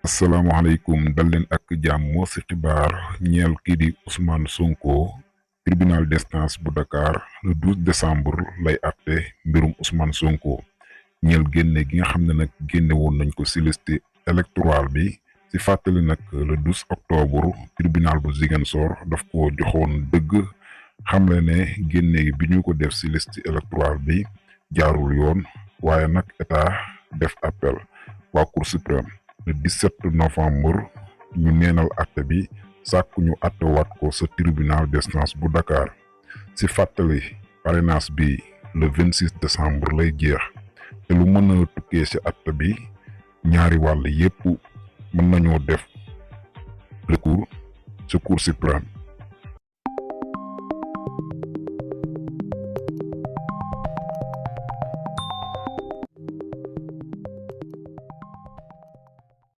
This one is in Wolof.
asalaamaaleykum dal leen ak jàmm ci xibaar ñeel kii di Ousmane Sonko. Tribunal d'instance bu Dakar le 12 décembre lay àtte mbirum Ousmane Sonko ñeel génne gi nga xam ne nag génne woon nañ ko ci liste électorale bi. ci fàttali nag le 12 octobre tribunal bu Ziguinchor daf ko joxoon dëgg xamle ne génne bi ñu ko def ci liste électorale bi jaarul yoon waaye nag état def appel waa Cour suprême le 17 novembre ñu neenal àtte bi sàkku ñu àttewaat ko sa tribunal d'instance bu Dakar. ci fàttali parrainage bi le 26 décembre lay jeex te lu mën a tukkee ci àtte bi ñaari wàll yépp mën nañoo def recours ci Cour suprême.